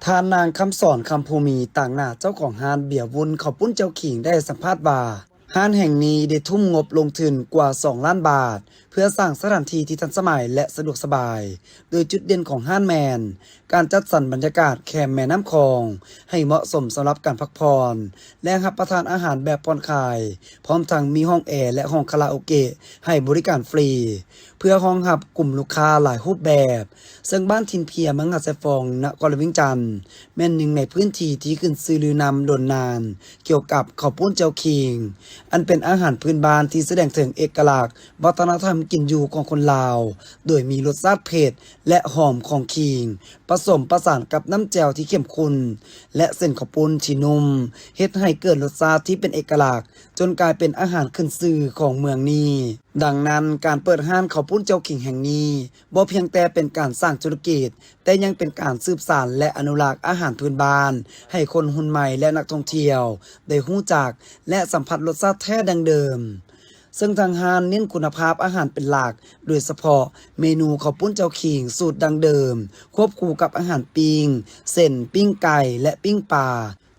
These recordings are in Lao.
ທ່ານນາງ ຄຳສອນ ຄຳພູມີ ຕາງໜ້າເຈົ້າຂອງຮ້ານເບຍວຸ້ນເຂົ້າປຸ້ນແຈ່ວຂີງ ໄດ້ໃຫ້ສຳພາດວ່າ ຮ້ານແຫ່ງນີ້ໄດ້ທຸ່ມງົບລົງທຶນກວ່າສອງລ້ານບາດ ເພື່ອສ້າງສະຖານທີ່ທີ່ທັນສະໄໝ ແລະ ສະດວກສະບາຍ, ໂດຍຈຸດເດັ່ນຂອງຮ້ານແມ່ນ ການຈັດສັນບັນຍາກາດແຄມແມ່ນ້ຳຂອງໃຫ້ເໝາະສົມສຳລັບການພັກຜ່ອນ ແລະ ຮັບປະທານອາຫານແບບຜ່ອນຄາຍ, ພ້ອມທັງມີຫ້ອງແອ ແລະ ຫ້ອງຄາຣາໂອເກະໃຫ້ບໍລິການຟຣີ ເພື່ອຮອງຮັບກຸ່ມລູກຄ້າຫຼາຍຮູບແບບ, ເຊິ່ງບ້ານຖິ່ນເພຍ ເມືອງຫາດຊາຍຟອງ ນະຄອນຫຼວງວຽງຈັນ ແມ່ນໜຶ່ງໃນພື້ນທີ່ທີ່ຂຶ້ນຊື່ລືນາມດົນນານ ກ່ຽວກັບເຂົ້າປຸ້ນແຈ່ວຂີງ ອັນເປັນອາຫານພື້ນບ້ານທີ່ສະແດງເຖິງເອກະລັກວັດທະນະທຳກິນຢູ່ຂອງຄົນລາວ, ໂດຍມີລົດຊາດເຜັດ ແລະ ຫອມຂອງຂີງ ປະສົມປະສານກັບນ້ຳແຈ່ວທີ່ເຂັ້ມຂຸ້ນ ແລະ ເສັ້ນເຂົ້າປຸ້ນທີ່ນຸ້ມ, ເຮັດໃຫ້ເກີດລົດຊາດທີ່ເປັນເອກະລັກ ຈົນກາຍເປັນອາຫານຂຶ້ນຊື່ຂອງເມືອງນີ້. ດັ່ງນັ້ນ, ການເປີດຮ້ານເຂົ້າປຸ້ນແຈ່ວຂີງແຫ່ງນີ້ ບໍ່ພຽງແຕ່ເປັນການສ້າງທຸລະກິດ, ແຕ່ຍັງເປັນການສືບສານ ແລະ ອະນຸລັກອາຫານພື້ນບ້ານ ໃຫ້ຄົນຮຸ່ນໃໝ່ ແລະ ນັກທ່ອງທ່ຽວໄດ້ຮູ້ຈັກ ແລະ ສຳຜັດລົດຊາດແທ້ດັ້ງເດີມ. ເຊິ່ງທາງຮ້ານເນັ້ນຄຸນນະພາບອາຫານເປັນຫຼັກ, ໂດຍສະເພາະເມນູເຂົ້າປຸ້ນແຈ່ວຂີງສູດດັ້ງເດີມ ຄວບຄູ່ກັບອາຫານປີ້ງ ເຊັ່ນ ປີ້ງໄກ່ ແລະ ປີ້ງປາ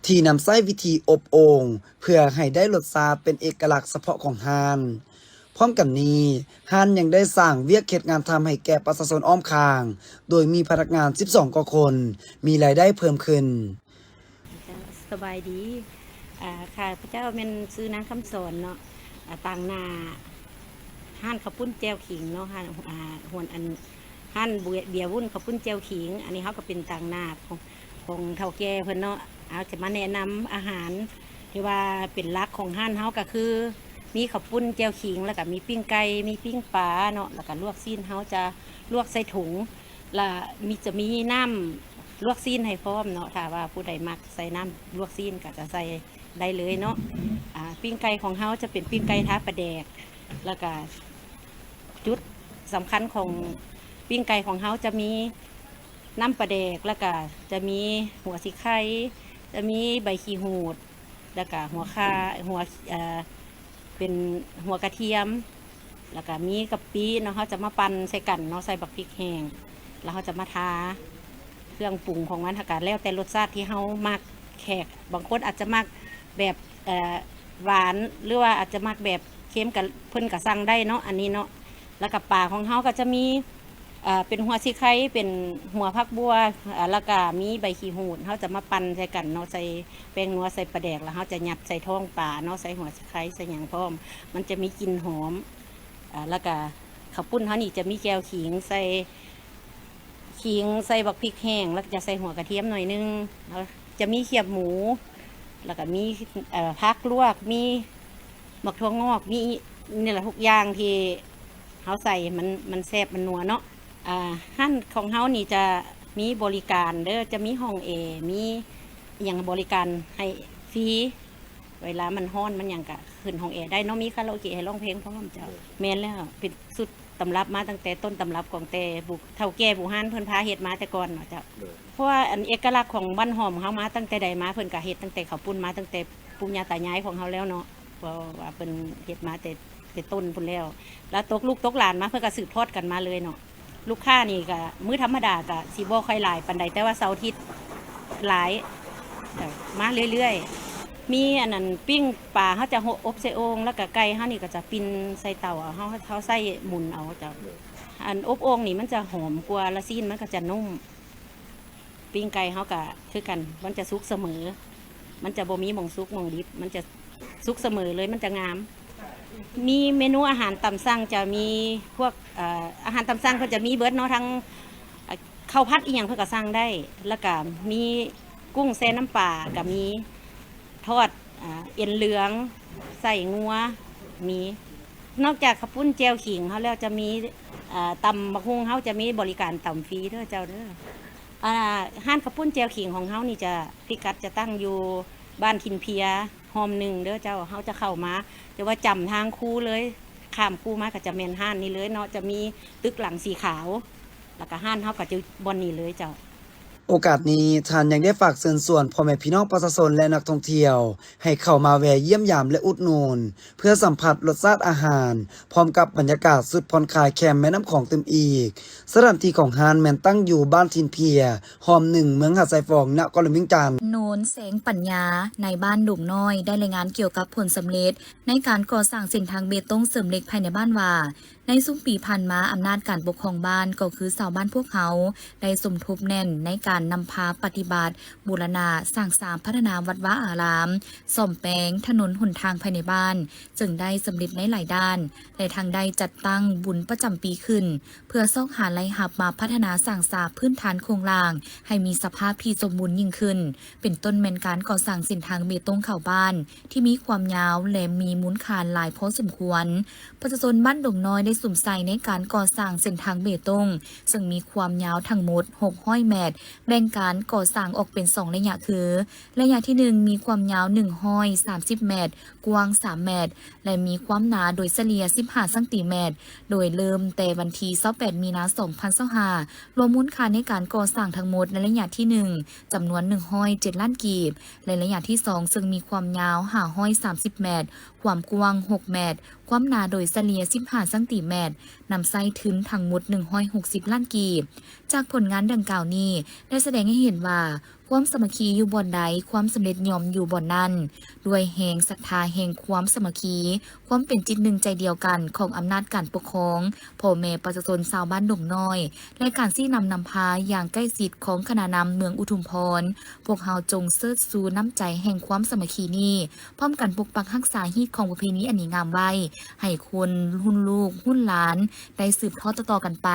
ທີ່ນຳໃຊ້ວິທີອົບໂອ່ງ ເພື່ອໃຫ້ໄດ້ລົດຊາດເປັນເອກະລັກສະເພາະຂອງຮ້ານ. ພ້ອມກັນນີ້, ຮ້ານຍັງໄດ້ສ້າງວຽກເຮັດງານທຳໃຫ້ແກ່ປະຊາຊົນອ້ອມຂ້າງ, ໂດຍມີພະນັກງານສິບສອງກວ່າຄົນ ມີລາຍໄດ້ເພີ່ມຂຶ້ນ. ເຈົ້າ ສະບາຍດີ. ອາ ຂ້າພະເຈົ້າແມ່ນຊື່ນາງຄຳສອນເນາະ, ອາ ຕາງໜ້າຮ້ານເຂົ້າປຸ້ນແຈ່ວຂີງເນາະ, ຮ້ານ ອາ ຮ້ານ ອັນ ຮ້ານເບຍ ເບຍວຸ້ນເຂົ້າປຸ້ນແຈ່ວຂີງ. ອັນນີ້ເຮົາກໍເປັນຕາງໜ້າຂອງ ຂອງເຖົ້າແກ່ເພິ່ນເນາະ. ເຮົາຈະມາແນະນຳອາຫານທີ່ວ່າເປັນຫຼັກຂອງຮ້ານເຮົາ ກໍຄືມີເຂົ້າປຸ້ນແຈ່ວຂີງ ແລ້ວກໍມີປີ້ງໄກ່ ມີປີ້ງປາເນາະ, ແລ້ວກໍລວກຊີ້ນ ເຮົາຈະລວກໃສ່ຖົງ ລະມີ ຈະມີນ້ຳລວກຊີ້ນໃຫ້ພ້ອມເນາະ. ຖ້າວ່າຜູ້ໃດມັກໃສ່ນ້ຳລວກຊີ້ນກໍຈະໃສ່ໄດ້ເລີຍເນາະ. ອາ ປີ້ງໄກ່ຂອງເຮົາຈະເປັນປີ້ງໄກ່ທາປາແດກ, ແລ້ວກະຈຸດສຳຄັນຂອງປີ້ງໄກ່ຂອງເຮົາຈະມີນ້ຳປາແດກ, ແລ້ວກະຈະມີຫົວສີໄຄ, ຈະມີໃບຂີ້ຫູດ, ແລ້ວກະຫົວຂ່າ ຫົວ ເອີ ເປັນຫົວກະທຽມ, ແລ້ວກະມີກະປິເນາະ, ເຮົາຈະມາປັ່ນໃສ່ກັນເນາະ, ໃສ່ບັກພິກແຫ້ງ, ແລ້ວເຮົາຈະມາທາເຄື່ອງປຸງຂອງມັນ, ຫາກະແລ້ວແຕ່ລົດຊາດທີ່ເຮົາມັກ. ແຂກບາງຄົນອາດຈະມັກແບບ ເອີ ຫວານ ຫຼືວ່າອາດຈະມັກແບບເຄັມ ກະ ເພິ່ນກະສັ່ງໄດ້ເນາະ ອັນນີ້ເນາະ. ແລ້ວກະປາຂອງເຮົາກະຈະມີ ເປັນຫົວສີໄຄ, ເປັນຫົວຜັກບົ່ວ, ແລ້ວກະມີໃບຂີ້ຫູດ. ເຮົາຈະມາປັ່ນໃສ່ກັນເນາະ, ໃສ່ແປ້ງນົວ, ໃສ່ປາແດກ, ແລ້ວເຮົາຈະຍັດໃສ່ທ້ອງປາເນາະ, ໃສ່ຫົວສີໄຄ ໃສ່ຫຍັງພ້ອມ, ມັນຈະມີກິ່ນຫອມ. ແລ້ວກະເຂົ້າປຸ້ນເຮົານີ້ຈະມີແຈ່ວຂີງ ໃສ່ຂີງ, ໃສ່ບັກພິກແຫ້ງ, ແລ້ວກະຈະໃສ່ຫົວກະທຽມໜ້ອຍໜຶ່ງ, ແລ້ວຈະມີຄຽບໝູ, ແລ້ວກະມີ ເອີ ຜັກລວກ, ມີ ໝາກຖົ່ວງອກ, ມີນີ້ລະ ທຸກຢ່າງທີ່ເຮົາໃສ່ ມັນ ມັນແຊບ ມັນນົວເນາະ. ອາ ຮ້ານຂອງເຮົານີ້ຈະມີບໍລິການເດີ, ຈະມີຫ້ອງແອ, ມີຫຍັງບໍລິການໃຫ້ຟຣີ. ເວລາມັນຮ້ອນມັນຫຍັງກະຂຶ້ນຫ້ອງແອໄດ້ເນາະ, ມີຄາຣາໂອເກະໃຫ້ຮ້ອງເພງພ້ອມເຈົ້າ. ໂດຍ ແມ່ນແລ້ວ, ເປັນສູດຕຳລັບມາຕັ້ງແຕ່ຕົ້ນຕຳລັບຂອງແຕ່ບຸ ເຖົ້າແກ່ບູຮານເພິ່ນພາເຮັດມາແຕ່ກ່ອນເນາະເຈົ້າ. ໂດຍ ເພາະວ່າອັນເອກະລັກຂອງບ້ານຫ້ອມເຮົາມາຕັ້ງແຕ່ໃດມາ, ເພິ່ນກະເຮັດຕັ້ງແຕ່ເຂົາປຸ້ນມາ, ຕັ້ງແຕ່ປູ່ຍ່າຕາຍາຍຂອງເຮົາແລ້ວເນາະ. ເພາະວ່າເພິ່ນເຮັດມາແຕ່ ແຕ່ຕົ້ນພຸ້ນແລ້ວ, ແລ້ວຕົກລູກຕົກຫຼານມາ ເພິ່ນກໍສືບທອດກັນມາເລີຍເນາະ. ລູກຄ້ານີ້ກໍມື້ທຳມະດາກໍຊິບໍ່ຄ່ອຍຫຼາຍປານໃດ, ແຕ່ວ່າເສົາອາທິດຫຼາຍ, ກໍມາເລື້ອຍໆ. ມີອັນນັ້ນ ປີ້ງປາ ເຮົາຈະອົບໃສ່ໂອ່ງ, ແລ້ວກໍໄກ່ເຮົານີ້ກໍຈະປິ່ນໃສ່ເຕົາເອົາ, ເຮົາ ເຮົາໃຊ້ໝູນເອົາເຈົ້າ. ອັນອົບໂອ່ງນີ້ມັນຈະຫອມກວ່າ ແລະ ຊີ້ນມັນກໍຈະນຸ້ມ. ປີ້ງໄກ່ເຮົາກະຄືກັນ, ມັນຈະສຸກສະເໝີ, ມັນຈະບໍ່ມີໝ່ອງສຸກໝ່ອງດິບ, ມັນຈະສຸກສະເໝີເລີຍ, ມັນຈະງາມ. ມີເມນູອາຫານຕາມສັ່ງ, ຈະມີພວກ ເອີ ອາຫານຕາມສັ່ງເພິ່ນຈະມີເບິດເນາະ, ທັງ ເອີ ເຂົ້າຜັດອີ່ຫຍັງເພິ່ນກະສັ່ງໄດ້, ແລ້ວກະມີກຸ້ງແຊ່ນ້ຳປາກະມີ, ທອດ ອາ ເອັນເຫຼືອງ ໄສ້ງົວມີ. ນອກຈາກເຂົ້າປຸ້ນແຈ່ວຂີງເຮົາແລ້ວ ຈະມີ ອາ ຕຳບັກຫຸ່ງ, ເຮົາຈະມີບໍລິການຕຳຟຣີເດີເຈົ້າເດີ. ອາ ຮ້ານເຂົ້າປຸ້ນແຈ່ວຂີງຂອງເຮົານີ້ຈະ ພິກັດຈະຕັ້ງຢູ່ບ້ານຖິ່ນເພຍ ຮ່ອມໜຶ່ງເດີເຈົ້າ. ເຮົາຈະເຂົ້າມາ ຈະວ່າຈຳທາງຄູເລີຍ, ຂ້າມຄູມາກໍຈະແມ່ນຮ້ານນີ້ເລີຍເນາະ, ຈະມີຕຶກຫຼັງສີຂາວ, ແລ້ວກໍຮ້ານເຮົາກໍຈະບ່ອນນີ້ເລີຍເຈົ້າ. ໂອກາດນີ້ ທ່ານຍັງໄດ້ຝາກເຊີນຊວນພໍ່ແມ່ພີ່ນ້ອງປະຊາຊົນ ແລະ ນັກທ່ອງທ່ຽວ ໃຫ້ເຂົ້າມາແວ່ຢ້ຽມຢາມ ແລະ ອຸດໜູນ ເພື່ອສຳຜັດລົດຊາດອາຫານ ພ້ອມກັບບັນຍາກາດສຸດຜ່ອນຄາຍແຄມແມ່ນ້ຳຂອງຕື່ມອີກ. ສະຖານທີ່ຂອງຮ້ານແມ່ນຕັ້ງຢູ່ບ້ານຖິ່ນເພຍ ຮ່ອມໜຶ່ງ ເມືອງຫາດຊາຍຟອງ ນະຄອນຫຼວງວຽງຈັນ. ໂນນແສງປັນຍາ ໃນບ້ານດົງນ້ອຍ ໄດ້ລາຍງານກ່ຽວກັບຜົນສຳເລັດໃນການກໍ່ສ້າງເສັ້ນທາງເບຕົງເສີມເຫຼັກພາຍໃນບ້ານວ່າ, ໃນຊຸມປີຜ່ານມາ, ອຳນາດການປົກຄອງບ້ານ ກໍຄືຊາວບ້ານພວກເຮົາ ໄດ້ສົມທົບແໜ້ນໃນການນຳພາປະຕິບັດ, ບູລະນະສ້າງສາ, ພັດທະນາວັດວາອາລາມ, ສ້ອມແປງຖະໜົນຫົນທາງພາຍໃນບ້ານ, ເຊິ່ງໄດ້ສຳເລັດໃນຫຼາຍດ້ານ ແລະ ທັງໄດ້ຈັດຕັ້ງບຸນປະຈຳປີຂຶ້ນ ເພື່ອຊອກຫາລາຍຮັບມາພັດທະນາສ້າງສາພື້ນຖານໂຄງລ່າງໃຫ້ມີສະພາບທີ່ສົມບູນຍິ່ງຂຶ້ນ, ເປັນຕົ້ນແມ່ນການກໍ່ສ້າງເສັ້ນທາງເບຕົງເຂົ້າບ້ານ ທີ່ມີຄວາມຍາວ ແລະ ມີມູນຄ່າຫຼາຍພໍສົມຄວນ. ປະຊາຊົນບ້ານດົງນ້ອຍໄດ້ສຸມໃສ່ໃນການກໍ່ສ້າງເສັ້ນທາງເບຕົງ, ເຊິ່ງມີຄວາມຍາວທັງໝົດຫົກຮ້ອຍແມັດ, ແບ່ງການກໍ່ສ້າງອອກເປັນສອງໄລຍະຄື, ໄລຍະທີໜຶ່ງ ມີຄວາມຍາວໜຶ່ງຮ້ອຍສາມສິບແມັດ, ກວ້າງສາມແມັດ ແລະ ມີຄວາມໜາໂດຍສະເລ່ຍສິບຫ້າຊັງຕີແມັດ, ໂດຍເລີ່ມແຕ່ວັນທີຊາວແປດມີນາສອງພັນຊາວຫ້າ, ລວມມູນຄ່າໃນການກໍ່ສ້າງທັງໝົດໃນໄລຍະທີໜຶ່ງ ຈຳນວນໜຶ່ງຮ້ອຍເຈັດລ້ານກີບ ແລະ ໄລຍະທີສອງ ເຊິ່ງມີຄວາມຍາວຫ້າຮ້ອຍສາມສິບແມັດ, ຄວາມກວ້າງຫົກແມັດ, ຄວາມໜາໂດຍສະເລ່ຍສິບຫ້າຊັງຕີແມັດ, ນຳໃຊ້ທຶນທັງໝົດໜຶ່ງຮ້ອຍຫົກສິບລ້ານກີບ. ຈາກຜົນງານດັ່ງກ່າວນີ້ ໄດ້ສະແດງໃຫ້ເຫັນວ່າ ຄວາມສາມັກຄີຢູ່ບ່ອນໃດ, ຄວາມສຳເລັດຍ່ອມຢູ່ບ່ອນນັ້ນ. ດ້ວຍແຮງສັດທາແຫ່ງຄວາມສາມັກຄີ, ຄວາມເປັນຈິດໜຶ່ງໃຈດຽວກັນຂອງອຳນາດການປົກຄອງ, ພໍ່ແມ່ປະຊາຊົນຊາວບ້ານດົງນ້ອຍ ແລະ ການຊີ້ນຳນຳພາຢ່າງໃກ້ຊິດຂອງຄະນະນຳເມືອງອຸທຸມພອນ, ພວກເຮົາຈົ່ງເຊີດຊູນ້ຳໃຈແຫ່ງຄວາມສາມັກຄີນີ້, ພ້ອມກັນປົກປັກຮັກສາຮີດຄອງປະເພນີອັນດີງາມໄວ້ ໃຫ້ຄົນຮຸ່ນລູກຮຸ່ນຫຼານໄດ້ສືບທອດຕໍ່ໆກັນໄປ.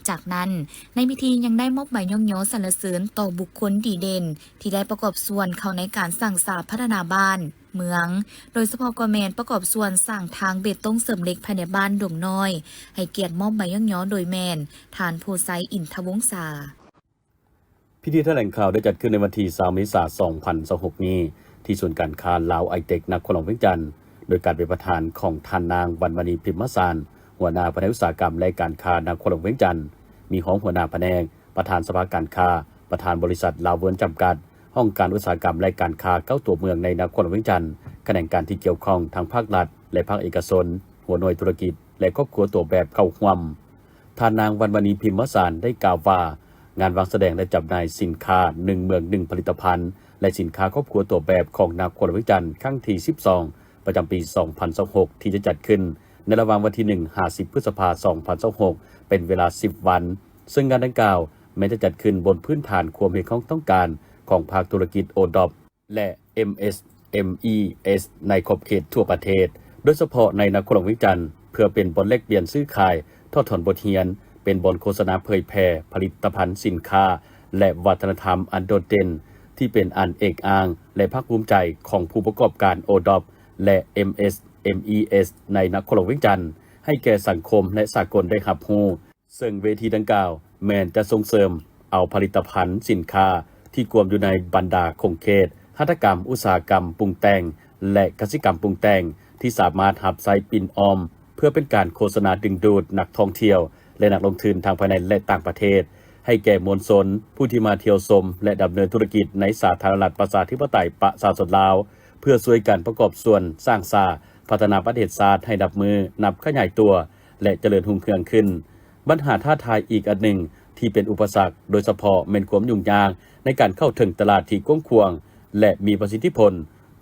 ຈາກນັ້ນ, ໃນພິທີຍັງໄດ້ມອບໃບຍ້ອງຍໍສັນລະເສີນຕໍ່ບຸກຄົນດີເດັ່ນ ທີ່ໄດ້ປະກອບສ່ວນເຂົ້າໃນການສ້າງສາພັດທະນາບ້ານ ເມືອງ, ໂດຍສະເພາະກໍແມ່ນປະກອບສ່ວນສ້າງທາງເບຕົງເສີມເຫຼັກພາຍໃນບ້ານດົງນ້ອຍ, ໃຫ້ກຽດມອບໃບຍ້ອງຍໍໂດຍແມ່ນ ທ່ານ ໂພໄຊ ອິນທະວົງສາ. ພິທີຖະແຫຼງຂ່າວໄດ້ຈັດຂຶ້ນໃນວັນທີຊາວເມສາສອງພັນຊາວຫົກນີ້ ທີ່ສູນການຄ້າລາວໄອເຕັກ ນະຄອນຫຼວງວຽງຈັນ, ໂດຍການເປັນປະທານຂອງທ່ານນາງ ວັນມະນີ ພິມມະສານ, ຫົວໜ້າພະແນກອຸດສາຫະກຳ ແລະ ການຄ້ານະຄອນຫຼວງວຽງຈັນ, ມີຮອງຫົວໜ້າພະແນກ, ປະທານສະພາການຄ້າ, ປະທານບໍລິສັດລາວເວີນຈຳກັດ, ຫ້ອງການອຸດສາຫະກຳ ແລະ ການຄ້າເກົ້າຕົວເມືອງໃນນະຄອນຫຼວງວຽງຈັນ, ຂະແໜງການທີ່ກ່ຽວຂ້ອງທັງພາກລັດ ແລະ ພາກເອກະຊົນ, ຫົວໜ່ວຍທຸລະກິດ ແລະ ຄອບຄົວຕົວແບບເຂົ້າຮ່ວມ. ທ່ານນາງ ວັນມະນີ ພິມມະສານ ໄດ້ກ່າວວ່າ, ງານວາງສະແດງ ແລະ ຈຳໜ່າຍສິນຄ້າໜຶ່ງເມືອງໜຶ່ງຜະລິດຕະພັນ ແລະ ສິນຄ້າຄອບຄົວຕົວແບບຂອງນະຄອນຫຼວງວຽງຈັນ ຄັ້ງທີສິບສອງ ປະຈຳປີສອງພັນຊາວຫົກ ທີ່ຈະຈັດຂຶ້ນໃນລະຫວ່າງວັນທີໜຶ່ງຫາສິບ ພຶດສະພາ ສອງພັນຊາວຫົກ ເປັນເວລາສິບວັນ, ເຊິ່ງງານດັ່ງກ່າວແມ່ນຈະຈັດຂຶ້ນບົນພື້ນຖານຄວາມຮຽກຮ້ອງຕ້ອງການຂອງພາກທຸລະກິດ ໂອດອບ ແລະ ເອັມເອສເອັມອີເອສ ໃນຂອບເຂດທົ່ວປະເທດ, ໂດຍສະເພາະໃນນະຄອນຫຼວງວຽງຈັນ, ເພື່ອເປັນບ່ອນແລກປ່ຽນຊື້ຂາຍ, ຖອດຖອນບົດຮຽນ, ເປັນບ່ອນໂຄສະນາເຜີຍແຜ່ຜະລິດຕະພັນ, ສິນຄ້າ ແລະ ວັດທະນະທຳອັນໂດດເດັ່ນ ທີ່ເປັນອັນເອກອ້າງ ແລະ ພາກພູມໃຈຂອງຜູ້ປະກອບການ ໂອດອບ ແລະ ເອັມເອສເອັມອີເອສ ໃນນະຄອນຫຼວງວຽງຈັນ ໃຫ້ແກ່ສັງຄົມ ແລະ ສາກົນໄດ້ຮັບຮູ້. ເຊິ່ງເວທີດັ່ງກ່າວແມ່ນຈະສົ່ງເສີມເອົາຜະລິດຕະພັນສິນຄ້າທີ່ກວມຢູ່ໃນບັນດາຂົງເຂດຫັດຖະກຳ, ອຸດສາຫະກຳປຸງແຕ່ງ ແລະ ກະສິກຳປຸງແຕ່ງ ທີ່ສາມາດຮັບໃຊ້ປິ່ນອ້ອມ ເພື່ອເປັນການໂຄສະນາດຶງດູດນັກທ່ອງທ່ຽວ ແລະ ນັກລົງທຶນທັງພາຍໃນ ແລະ ຕ່າງປະເທດ ໃຫ້ແກ່ມວນຊົນຜູ້ທີ່ມາທ່ຽວຊົມ ແລະ ດຳເນີນທຸລະກິດໃນສາທາລະນະລັດປະຊາທິປະໄຕປະຊາຊົນລາວ ເພື່ອຊ່ວຍກັນປະກອບສ່ວນສ້າງສາພັດທະນາປະເທດຊາດໃຫ້ນັບມື້ນັບຂະຫຍາຍຕົວ ແລະ ຈະເລີນຮຸ່ງເຮືອງຂຶ້ນ. ບັນຫາທ້າທາຍອີກອັນໜຶ່ງທີ່ເປັນອຸປະສັກ ໂດຍສະເພາະແມ່ນຄວາມຫຍຸ້ງຍາກໃນການເຂົ້າເຖິງຕະຫຼາດທີ່ກວ້າງຂວາງ ແລະ ມີປະສິດທິຜົນ,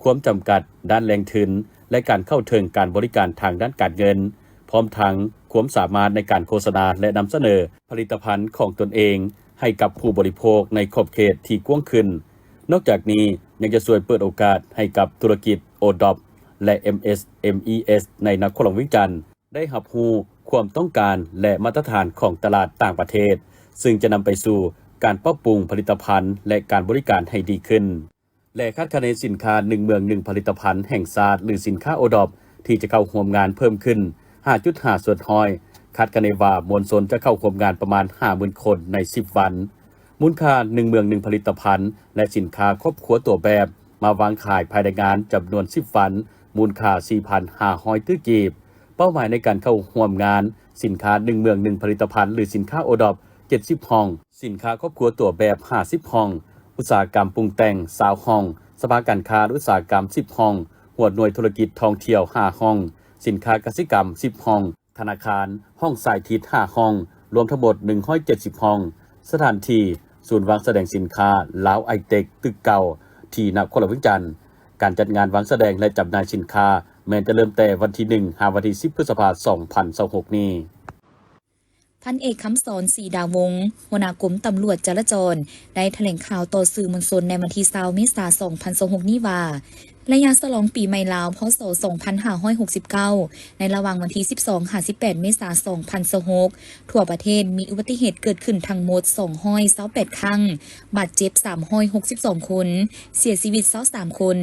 ຄວາມຈຳກັດດ້ານແຫຼ່ງທຶນ ແລະ ການເຂົ້າເຖິງການບໍລິການທາງດ້ານການເງິນ, ພ້ອມທັງຄວາມສາມາດໃນການໂຄສະນາ ແລະ ນຳສະເໜີຜະລິດຕະພັນຂອງຕົນເອງໃຫ້ກັບຜູ້ບໍລິໂພກໃນຂອບເຂດທີ່ກວ້າງຂຶ້ນ. ນອກຈາກນີ້ ຍັງຈະຊ່ວຍເປີດໂອກາດໃຫ້ກັບທຸລະກິດ ໂອດອບ ແລະ ເອັມເອສເອັມອີເອສ ໃນນະຄອນຫຼວງວຽງຈັນ ໄດ້ຮັບຮູ້ຄວາມຕ້ອງການ ແລະ ມາດຕະຖານຂອງຕະຫຼາດຕ່າງປະເທດ, ຊຶ່ງຈະນຳໄປສູ່ການປັບປຸງຜະລິດຕະພັນ ແລະ ການບໍລິການໃຫ້ດີຂຶ້ນ ແລະ ຄາດຄະເນສິນຄ້າໜຶ່ງເມືອງໜຶ່ງຜະລິດຕະພັນແຫ່ງຊາດ ຫຼື ສິນຄ້າ ໂອດອບ ທີ່ຈະເຂົ້າຮ່ວມງານເພີ່ມຂຶ້ນ ຫ້າຈຸດຫ້າສ່ວນຮ້ອຍ, ຄາດຄະເນວ່າມວນຊົນຈະເຂົ້າຮ່ວມງານປະມານຫ້າໝື່ນຄົນໃນສິບວັນ. ມູນຄ່າໜຶ່ງເມືອງໜຶ່ງຜະລິດຕະພັນ ແລະ ສິນຄ້າຄອບຄົວຕົວແບບ ມາວາງຂາຍພາຍໃນງານຈຳນວນສິບວັນ, ມູນຄ່າສີ່ພັນຫ້າຮ້ອຍຕື້ກີບ. ເປົ້າໝາຍໃນການເຂົ້າຮ່ວມງານສິນຄ້າໜຶ່ງເມືອງໜຶ່ງຜະລິດຕະພັນ ຫຼື ສິນຄ້າ ໂອດອບ ເຈັດສິບຫ້ອງ, ສິນຄ້າຄອບຄົວຕົວແບບ ຫ້າສິບຫ້ອງ, ອຸດສາຫະກຳປຸງແຕ່ງ ຊາວຫ້ອງ, ສະພາການຄ້າ ແລະ ອຸດສາຫະກຳ ສິບຫ້ອງ, ຫົວໜ່ວຍທຸລະກິດທ່ອງທ່ຽວ ຫ້າຫ້ອງ, ສິນຄ້າກະສິກຳ ສິບຫ້ອງ, ທະນາຄານ, ຫ້ອງສາຍທິດ ຫ້າຫ້ອງ, ລວມທັງໝົດ ໜຶ່ງຮ້ອຍເຈັດສິບຫ້ອງ. ສະຖານທີ່ ສູນວາງສະແດງສິນຄ້າ ລາວໄອເຕັກ ຕຶກເກົ່າ ທີ່ນະຄອນຫຼວງວຽງຈັນ. ການຈັດງານວາງສະແດງ ແລະ ຈຳໜ່າຍສິນຄ້າ ແມ່ນຈະເລີ່ມແຕ່ວັນທີໜຶ່ງ ຫາວັນທີສິບ ພຶດສະພາ ສອງພັນຊາວຫົກນີ້. ພັນເອກ ຄຳສອນ ສີດາວົງ ຫົວໜ້າກົມຕຳຫຼວດຈະລາຈອນ ໄດ້ຖະແຫຼງຂ່າວຕໍ່ສື່ມວນຊົນໃນວັນທີຊາວ ເມສາ ສອງພັນຊາວຫົກນີ້ວ່າ ໄລຍະສະຫຼອງປີໃໝ່ລາວ ພ.ສ. ສອງພັນຫ້າຮ້ອຍຫົກສິບເກົ້າ ໃນລະຫວ່າງວັນທີສິບສອງ ຫາ ສິບແປດ ເມສາ ສອງພັນຊາວຫົກ ທົ່ວປະເທດມີອຸບັດຕິເຫດເກີດຂຶ້ນທັງໝົດ ສອງຮ້ອຍຊາວແປດຄັ້ງ, ບາດເຈັບ ສາມຮ້ອຍຫົກສິບສອງຄົນ, ເສຍຊີວິດ ຊາວສາມຄົນ.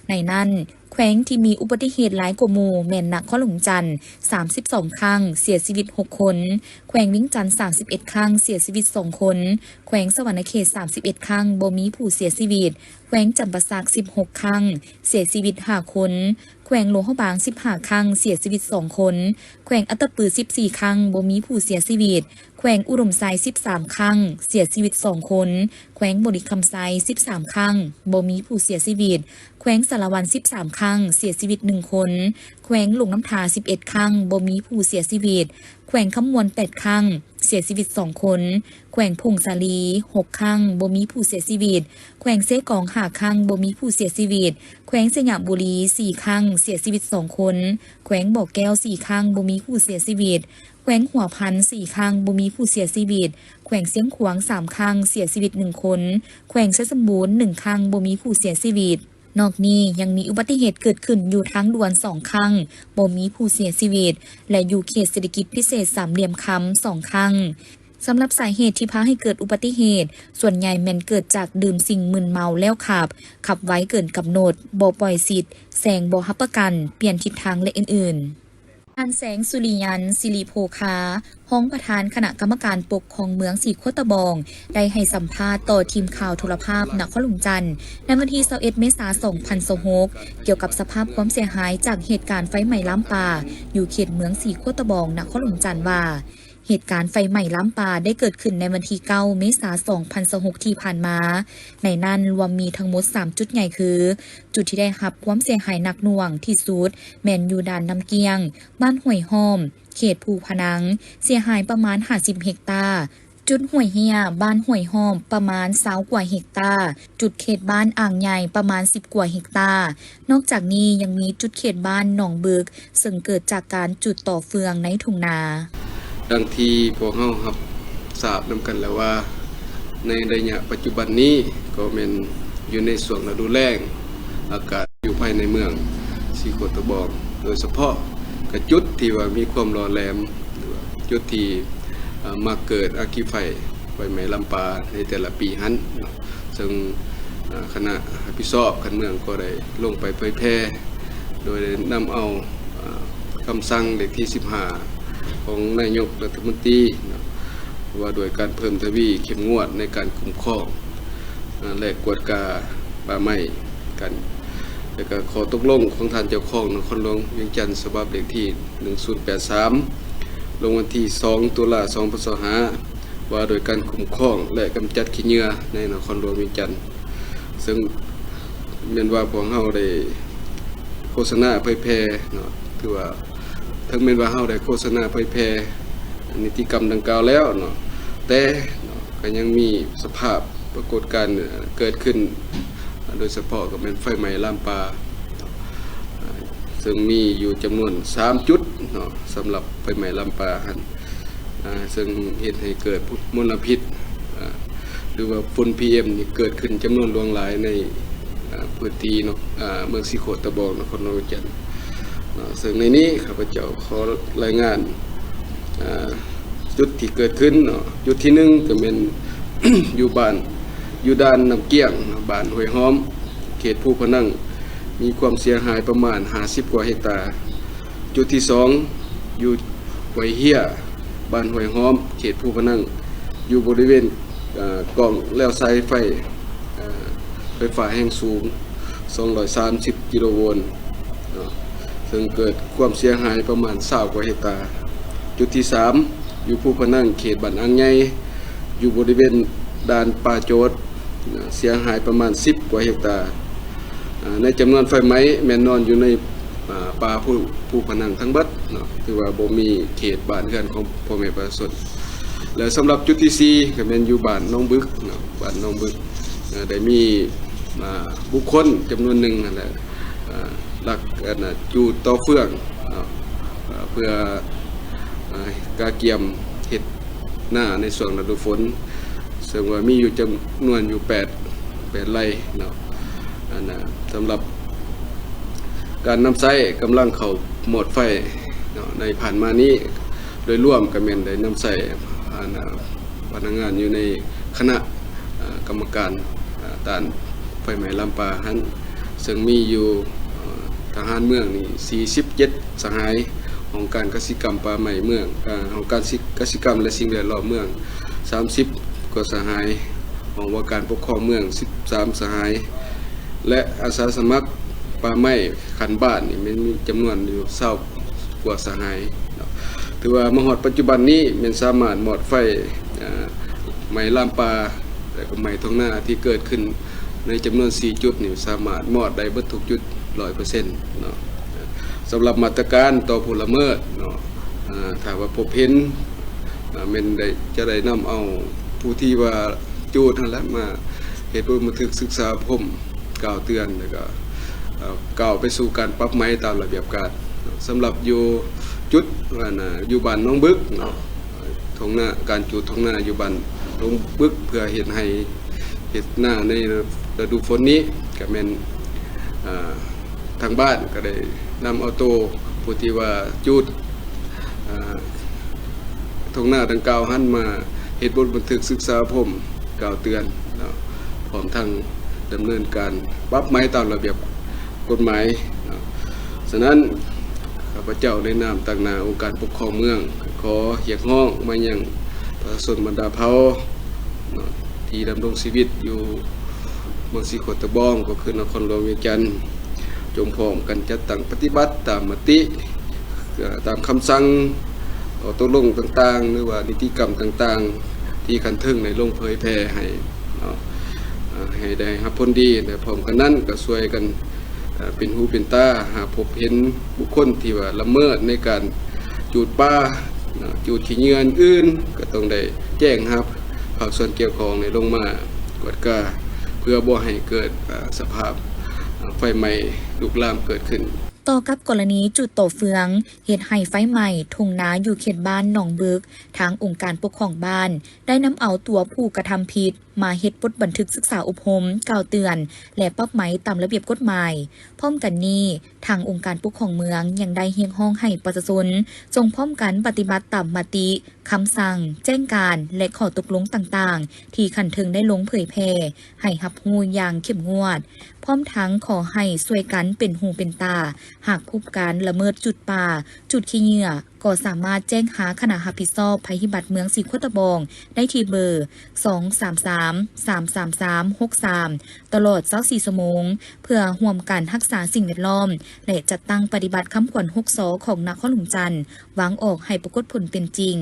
ໃນນັ້ນ ແຂວງທີ່ມີອຸບັດຕິເຫດຫຼາຍກວ່າໝູ່ແມ່ນນະຄອນຫຼວງວຽງຈັນ ສາມສິບສອງຄັ້ງ, ເສຍຊີວິດ ຫົກຄົນ, ແຂວງວຽງຈັນ ສາມສິບເອັດຄັ້ງ, ເສຍຊີວິດ ສອງຄົນ, ແຂວງສະຫວັນນະເຂດ ສາມສິບເອັດຄັ້ງ, ບໍ່ມີຜູ້ເສຍຊີວິດ, ແຂວງຈຳປາສັກ ສິບຫົກຄັ້ງ, ເສຍຊີວິດ ຫ້າຄົນ, ແຂວງຫຼວງພະບາງ ສິບຫ້າຄັ້ງ, ເສຍຊີວິດ ສອງຄົນ, ແຂວງອັດຕະປື ສິບສີ່ຄັ້ງ, ບໍ່ມີຜູ້ເສຍຊີວິດ, ແຂວງອຸດົມໄຊ ສິບສາມຄັ້ງ, ເສຍຊີວິດ ສອງຄົນ, ແຂວງບໍລິຄຳໄຊ ສິບສາມຄັ້ງ, ບໍ່ມີຜູ້ເສຍຊີວິດ, ແຂວງສາລະວັນ ສິບສາມຄັ້ງ, ເສຍຊີວິດ ໜຶ່ງຄົນ, ແຂວງຫຼວງນ້ຳທາ ສິບເອັດຄັ້ງ, ບໍ່ມີຜູ້ເສຍຊີວິດ, ແຂວງຄຳມ່ວນ ແປດຄັ້ງ, ເສຍຊີວິດ ສອງຄົນ, ແຂວງຜົ້ງສາລີ ຫົກຄັ້ງ, ບໍ່ມີຜູ້ເສຍຊີວິດ, ແຂວງເຊກອງ ຫ້າຄັ້ງ, ບໍ່ມີຜູ້ເສຍຊີວິດ, ແຂວງໄຊຍະບູລີ ສີ່ຄັ້ງ, ເສຍຊີວິດ ສອງຄົນ, ແຂວງບໍ່ແກ້ວ ສີ່ຄັ້ງ, ບໍ່ມີຜູ້ເສຍຊີວິດ, ແຂວງຫົວພັນ ສີ່ຄັ້ງ, ບໍ່ມີຜູ້ເສຍຊີວິດ, ແຂວງຊຽງຂວາງ ສາມຄັ້ງ, ເສຍຊີວິດ ໜຶ່ງຄົນ, ແຂວງໄຊສົມບູນ ໜຶ່ງຄັ້ງ, ບໍ່ມີຜູ້ເສຍຊີວິດ. ນອກນີ້ຍັງມີອຸບັດຕິເຫດເກີດຂຶ້ນຢູ່ທາງດ່ວນ ສອງຄັ້ງ, ບໍ່ມີຜູ້ເສຍຊີວິດ ແລະ ຢູ່ເຂດເສດຖະກິດພິເສດສາມຫຼ່ຽມຄຳ ສອງຄັ້ງ. ສຳລັບສາເຫດທີ່ພາໃຫ້ເກີດອຸບັດຕິເຫດ, ສ່ວນໃຫຍ່ແມ່ນເກີດຈາກດື່ມສິ່ງມຶນເມົາແລ້ວຂັບ, ຂັບໄວເກີນກຳນົດ, ບໍ່ປ່ອຍສິດ, ແຊງບໍ່ຮັບປະກັນ, ປ່ຽນທິດທາງ ແລະ ອື່ນໆ. ທ່ານ ແສງສຸລິຍັນ ສິລິໂພຄາ ຮອງປະທານຄະນະກຳມະການປົກຄອງເມືອງສີໂຄດຕະບອງ ໄດ້ໃຫ້ສຳພາດຕໍ່ທີມຂ່າວໂທລະພາບນະຄອນຫຼວງຈັນ ໃນວັນທີຊາວເອັດ ເມສາ ສອງພັນຊາວຫົກ ກ່ຽວກັບສະພາບຄວາມເສຍຫາຍຈາກເຫດການໄຟໄໝ້ລາມປ່າ ຢູ່ເຂດເມືອງສີໂຄດຕະບອງ ນະຄອນຫຼວງຈັນວ່າ ເຫດການໄຟໄໝ້ລາມປ່າໄດ້ເກີດຂຶ້ນໃນວັນທີເກົ້າ ເມສາ ສອງພັນຊາວຫົກ ທີ່ຜ່ານມາ, ໃນນັ້ນລວມມີທັງໝົດສາມຈຸດໃຫຍ່ຄື ຈຸດທີ່ໄດ້ຮັບຄວາມເສຍຫາຍໜັກໜ່ວງທີ່ສຸດແມ່ນຢູ່ດ່ານນ້ຳກ້ຽງ, ບ້ານຫ້ວຍຫ້ອມ, ເຂດພູພະນັງ ເສຍຫາຍປະມານຫ້າສິບເຮັກຕາ, ຈຸດຫ້ວຍເຮຍ ບ້ານຫ້ວຍຫ້ອມ ປະມານຊາວກວ່າເຮັກຕາ, ຈຸດເຂດບ້ານອ່າງໃຫຍ່ ປະມານສິບກວ່າເຮັກຕາ. ນອກຈາກນີ້ຍັງມີຈຸດເຂດບ້ານໜອງບຶກ ເຊິ່ງເກີດຈາກການຈຸດຕໍ່ເຟືອງໃນທົ່ງນາ. ດັ່ງທີ່ພວກເຮົາຮັບຊາບນຳກັນແລ້ວວ່າ ໃນໄລຍະປັດຈຸບັນນີ້ກໍແມ່ນຢູ່ໃນຊ່ວງລະດູແລ້ງ, ອາກາດຢູ່ພາຍໃນເມືອງສີໂຄດຕະບອງ ໂດຍສະເພາະກະຈຸດທີ່ວ່າມີຄວາມຫຼໍ່ແຫຼມ ຫຼືວ່າຈຸດທີ່ ເອີ່ ມັກເກີດອັກຄີໄຟ ໄຟໄໝ້ລາມປ່າໃນແຕ່ລະປີຫັ້ນເນາະ. ເຊິ່ງ ເອີ່ ຄະນະຮັບຜິດຊອບຂັ້ນເມືອງກໍໄດ້ລົງໄປເຜີຍແຜ່ ໂດຍໄດ້ນຳເອົາ ເອີ່ ຄຳສັ່ງເລກທີສິບຫ້າ ຂອງນາຍົກລັດຖະມົນຕີເນາະ ວ່າດ້ວຍການເພີ່ມທະວີເຂັ້ມງວດໃນການຄຸ້ມຄອງ ເອີ່ ແລະ ກວດກາປ່າໄມ້ກັນ ແລະ ກໍຂໍ້ຕົກລົງຂອງທ່ານເຈົ້າຄອງນະຄອນຫຼວງວຽງຈັນ ສະບັບເລກທີໜຶ່ງສູນແປດສາມ ລົງວັນທີສອງ ຕຸລາ ສອງພັນຊາວຫ້າ ວ່າໂດຍການຄຸ້ມຄອງ ແລະ ກຳຈັດຂີ້ເຫຍື້ອໃນນະຄອນຫຼວງວຽງຈັນ ເຊິ່ງແມ່ນວ່າພວກເຮົາໄດ້ໂຄສະນາເຜີຍແຜ່ເນາະ ຖືວ່າ ເຖິງແມ່ນວ່າເຮົາໄດ້ໂຄສະນາເຜີຍແຜ່ນິຕິກຳດັ່ງກ່າວແລ້ວເນາະ ແຕ່ເນາະ ກໍຍັງມີສະພາບປາກົດການເກີດຂຶ້ນ ໂດຍສະເພາະກໍແມ່ນໄຟໄໝ້ລາມປ່າ ເຊິ່ງມີຢູ່ຈຳນວນສາມຈຸດເນາະ ສຳລັບໄຟໄໝ້ລາມປ່າຫັ້ນ ເຊິ່ງເຮັດໃຫ້ເກີດມົນລະພິດ ຫຼືວ່າຝຸ່ນ ພີເອັມ ນີ້ເກີດຂຶ້ນຈຳນວນຫຼວງຫຼາຍໃນ ອາ ພື້ນທີ່ເນາະ ອາ ເມືອງສີໂຄດຕະບອງ ນະຄອນຫຼວງວຽງຈັນເນາະ. ເຊິ່ງໃນນີ້ຂ້າພະເຈົ້າຂໍລາຍງານ ອາ ຈຸດທີ່ເກີດຂຶ້ນເນາະ. ຈຸດທີໜຶ່ງກໍແມ່ນ ຢູ່ບ້ານ ຢູ່ດ່ານນ້ຳກ້ຽງ ບ້ານຫ້ວຍຫ້ອມ ເຂດພູພະນັງ ມີຄວາມເສຍຫາຍປະມານຫ້າສິບກວ່າເຮັກຕາ. ຈຸດທີສອງ ຢູ່ຫ້ວຍເຮຍ ບ້ານຫ້ວຍຫ້ອມ ເຂດພູພະນັງ ຢູ່ບໍລິເວນ ອາ ກ້ອງແລວສາຍໄຟ ອາ ໄຟຟ້າແຮງສູງ ສອງຮ້ອຍສາມສິບກິໂລໂວນເນາະ ເຊິ່ງເກີດຄວາມເສຍຫາຍປະມານຊາວກວ່າເຮັກຕາ. ຈຸດທີສາມ ຢູ່ພູພະນັງ ເຂດບ້ານອ່າງໃຫຍ່ ຢູ່ບໍລິເວນດ່ານປ່າໂຈດ ເສຍຫາຍປະມານສິບກວ່າເຮັກຕາ. ໃນຈຳນວນໄຟໄໝ້ແມ່ນນອນຢູ່ໃນປ່າພູຜະນັງທັງເບິດເນາະ, ຖືວ່າບໍ່ມີເຂດບ້ານເຮືອນຂອງພໍ່ແມ່ປະຊາຊົນ. ແລະ ສຳລັບຈຸດທີສີ່ ກໍແມ່ນຢູ່ບ້ານໜອງບຶກເນາະ, ບ້ານໜອງບຶກ ໄດ້ມີບຸກຄົນຈຳນວນໜຶ່ງຫັ້ນແຫຼະ ລັກຈູດຕໍ່ເຟືອງເນາະ ເພື່ອກະກຽມເຮັດນາໃນຊ່ວງລະດູຝົນ, ເຊິ່ງວ່າມີຢູ່ຈຳນວນຢູ່ແປດ ແປດໄຮ່ເນາະ. ອັນນ່າ ສຳລັບການນຳໃຊ້ກຳລັງເຂົ້າມອດໄຟເນາະ ໃນຜ່ານມານີ້ ໂດຍລວມກໍແມ່ນໄດ້ນຳໃຊ້ ອັນນ່າ ພະນັກງານຢູ່ໃນຄະນະ ເອີ່ ກຳມະການ ເອີ່ ຕ້ານໄຟໄໝ້ລາມປ່າຫັ້ນ ເຊິ່ງມີຢູ່ ເອີ່ ທະຫານເມືອງນີ້ສີ່ສິບເຈັດສະຫາຍ, ຫ້ອງການກະສິກຳປ່າໄມ້ເມືອງ ເອີ່ ຫ້ອງການສິ ກະສິກຳ ແລະ ສິ່ງແວດລ້ອມເມືອງສາມສິບກວ່າສະຫາຍ, ຫ້ອງວ່າການປົກຄອງເມືອງສິບສາມສະຫາຍ ແລະ ອາສາສະໝັກປ່າໄມ້ຂັ້ນບ້ານນີ້ແມ່ນມີຈຳນວນຢູ່ຊາວກວ່າສະຫາຍເນາະ. ຖືວ່າມາຮອດປັດຈຸບັນນີ້ແມ່ນສາມາດມອດໄຟ ເອີ່ ໄໝ້ລາມປ່າ ແລະ ກໍໄໝ້ທົ່ງນາທີ່ເກີດຂຶ້ນໃນຈຳນວນສີ່ຈຸດນີ້ ສາມາດມອດໄດ້ເບິດທຸກຈຸດຮ້ອຍເປີເຊັນເນາະ. ສຳລັບມາດຕະການຕໍ່ຜູ້ລະເມີດເນາະ ເອີ່ ຖ້າວ່າພົບເຫັນ ເອີ່ ແມ່ນໄດ້ ຈະໄດ້ນຳເອົາຜູ້ທີ່ວ່າຈູດຫັ້ນແຫຼະ ມາເຮັດບົດບັນທຶກສຶກສາອົບຮົມ ກ່າວເຕືອນ ແລ້ວກໍ ເອີ່ ກ້າວໄປສູ່ການປັບໃໝຕາມລະບຽບການ. ສຳລັບຢູ່ຈຸດ ອັນນ່າ ຢູ່ບ້ານໜອງບຶກເນາະ, ທົ່ງນາ ການຈູດທົ່ງນາຢູ່ບ້ານໜອງບຶກ ເພື່ອເຮັດໄຮ່ເຮັດນາໃນລະດູຝົນນີ້ ກໍແມ່ນ ເອີ່ ທາງບ້ານກໍໄດ້ນຳເອົາໂຕຜູ້ທີ່ວ່າຈູດ ເອີ່ ທົ່ງນາດັ່ງກ່າວຫັ້ນມາເຮັດບົດບັນທຶກສຶກສາອົບຮົມ ກ່າວເຕືອນເນາະ ພ້ອມທັງດຳເນີນການປັບໃໝຕາມລະບຽບກົດໝາຍເນາະ. ສະນັ້ນ ຂ້າພະເຈົ້າໃນນາມຕາງໜ້າອົງການປົກຄອງເມືອງ ຂໍຮຽກຮ້ອງມາຍັງປະຊາຊົນບັນດາເຜົ່າເນາະ ທີ່ດຳລົງຊີວິດຢູ່ເມືອງສີໂຄດຕະບອງ ກໍຄືນະຄອນຫຼວງວຽງຈັນ ຈົ່ງພ້ອມກັນຈັດຕັ້ງປະຕິບັດຕາມມະຕິ ເອີ່ ຕາມຄຳສັ່ງ ຂໍ້ຕົກລົງຕ່າງໆ ຫຼືວ່ານິຕິກຳຕ່າງໆ ທີ່ຂັ້ນເທິງໄດ້ລົງເຜີຍແຜ່ໃຫ້ເນາະ ເອີ່ ໃຫ້ໄດ້ຮັບຜົນດີ ແລະ ພ້ອມກັນນັ້ນກໍຊ່ວຍກັນ ເປັນຫູເປັນຕາ ຫາກພົບເຫັນບຸກຄົນທີ່ວ່າລະເມີດໃນການຈູດປ່າ ຈູດຂີ້ເຫຍື້ອອື່ນໆ ກໍຕ້ອງໄດ້ແຈ້ງຫາພາກສ່ວນກ່ຽວຂ້ອງໃຫ້ລົງມາກວດກາ ເພື່ອບໍ່ໃຫ້ເກີດ ອາ ສະພາບ ອາ ໄຟໄໝ້ລຸກລາມເກີດຂຶ້ນ. ຕໍ່ກັບກໍລະນີຈູດຕໍ່ເຟືອງເຮັດໃຫ້ໄຟໄໝ້ທົ່ງນາຢູ່ເຂດບ້ານໜອງບຶກ, ທາງອົງການປົກຄອງບ້ານໄດ້ນຳເອົາຕົວຜູ້ກະທຳຜິດ ມາເຮັດບົດບັນທຶກສຶກສາອົບຮົມ, ກ່າວເຕືອນ ແລະ ປັບໃໝຕາມລະບຽບກົດໝາຍ. ພ້ອມກັນນີ້, ທາງອົງການປົກຄອງເມືອງຍັງໄດ້ຮຽກຮ້ອງໃຫ້ປະຊາຊົນຈົ່ງພ້ອມກັນປະຕິບັດຕາມມະຕິ, ຄຳສັ່ງ, ແຈ້ງການ ແລະ ຂໍ້ຕົກລົງຕ່າງໆ ທີ່ຂັ້ນເທິງໄດ້ລົງເຜີຍແຜ່ໃຫ້ຮັບຮູ້ຢ່າງເຂັ້ມງວດ, ພ້ອມທັງຂໍໃຫ້ຊ່ວຍກັນເປັນຫູເປັນຕາ, ຫາກພົບການລະເມີດຈູດປ່າ, ຈູດຂີ້ເຫຍື້ອ, ກໍສາມາດແຈ້ງຫາຄະນະຮັບຜິດຊອບໄພພິບັດເມືອງສີໂຄດຕະບອງໄດ້ທີ່ເບີ ສອງສາມສາມ ສາມສາມສາມ ຫົກສາມ ຕະຫຼອດຊາວສີ່ຊົ່ວໂມງ ເພື່ອຮ່ວມກັນຮັກສາສິ່ງແວດລ້ອມ ແລະ ຈັດຕັ້ງປະຕິບັດຄຳຂວັນຫົກ ຊ ຂອງນະຄອນຫຼວງຈັນ ວາງອອກໃຫ້ປາກົດຜົນເປັນຈິງ,